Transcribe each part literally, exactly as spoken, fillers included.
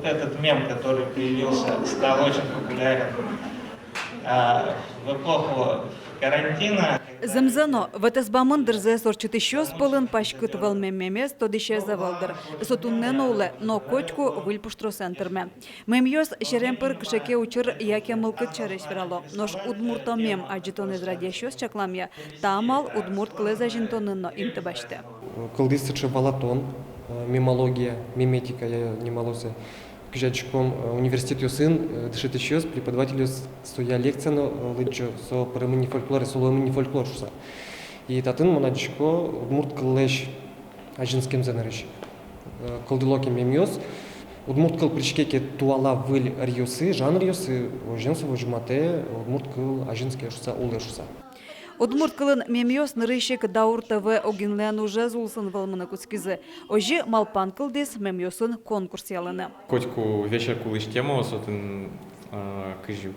Этот мем, который появился, стал очень популярен, а, в эпоху карантина. Зэмзэ но, ветэсбамын дырзэс ортчытӥсьёс пӧлын паськыт вӧлмем мемез тодӥсез ӧвӧл, дыр. Со туннэ но улэ, но котьку выль пуштросэн тырме. Мемъёс серем пыр кыӵе ке учыр яке мылкыд сярысь верало, нош «Удмурто мем» адӟытонэз радъясьёс чакламъя, та амал удмурт кылэз азинтонын но инты басьтэ. Кылдӥз сыӵе валатон, э, мемология, меметика, э, нималоз. Кызьы адӟиськом, э, университетъёсын, э, дышетӥсьёс, преподавательёс соя лекция но, э, лыдӟо, со пыремын ни фольклоре, со луэмын ни фольклор шуса. И татын мон адӟисько удмурт кыллэсь азинскемзэ нырысь. Э, кылдыло ке мемъёс, удмурт кыл пыриське ке туала выль ӧръёсы, жанръёсы, озьыен со возьматэ удмурт кыл азинске шуса, улэ шуса. Удмурт кылын мемъёс нырысь ик «Даур ТВ» огинлэн ужез улсын вӧлмыны кутскизы. Озьы малпан кылдӥз мемъёсын конкурс ялыны. Котьку весь ик улӥсь темаос отын, а, кызьы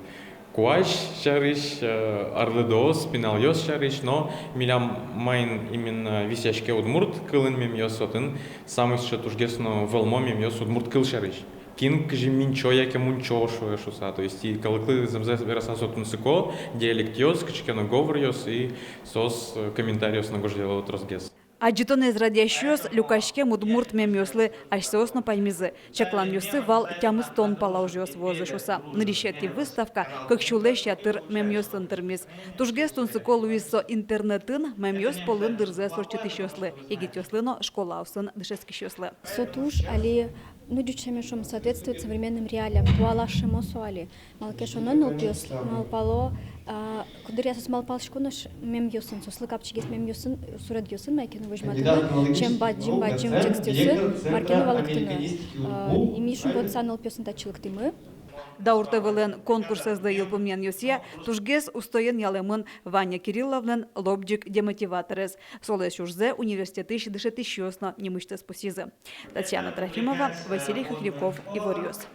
куазь сярысь, а, арлыдоос, пиналъёс сярысь, но милям маин именно висъяське удмурт кылын мемъёс, отын самой сыӵе тужгес но вӧлмо мемъёс удмурт кыл сярысь. Кин кызьы минчо яке мунчо шуэ шуса, то есть и калыклы зэмзэ вераса со тунсыко, диалектъёс, кыӵе ке но говоръёс, и соос, э, комментариос но гожъяло тросгес. Адӟытонэз радъясьёс люкаськем удмурт мемъёслы асьсэос но паймизы. Чакланъёссы вал тямыстон пала ужъёс вуозы шуса. Нырысетӥ выставка кык сюлэсь ятыр мемъёсын тырмиз. Тужгес тунсыко луиз со интернетын мемъёс пӧлын дырзэс ортчытӥсьёслы, егитъёслы но школаосын дышетскисьёслы. Со туж али, ну, ӟуч сямен шуом, соответствует современным реалиям, туала шуом со али. Малы ке шуоно, нылпиос малпало, а, куддыръя соос малпасько нош мемъёсын, соослы капчигес мемъёсын, суредъёсын, мае ке но возьматыны, чем бадӟым-бадӟым текстъёсын мар ке но валэктыны. А, и ми шумпотыса нылпиосын татчы лыктӥмы. «Даур ТВ»-лэн конкурсэзлы йылпумъянъёсъя тужгес устоен ялэмын Ваня Кирилловлэн «Лобӟык» демотиваторез. Солэсь ужзэ университетысь дышетӥсьёс но нимысьтыз пусйизы. Татьяна Трофимова, Василий Хохряков, «Иворъёс».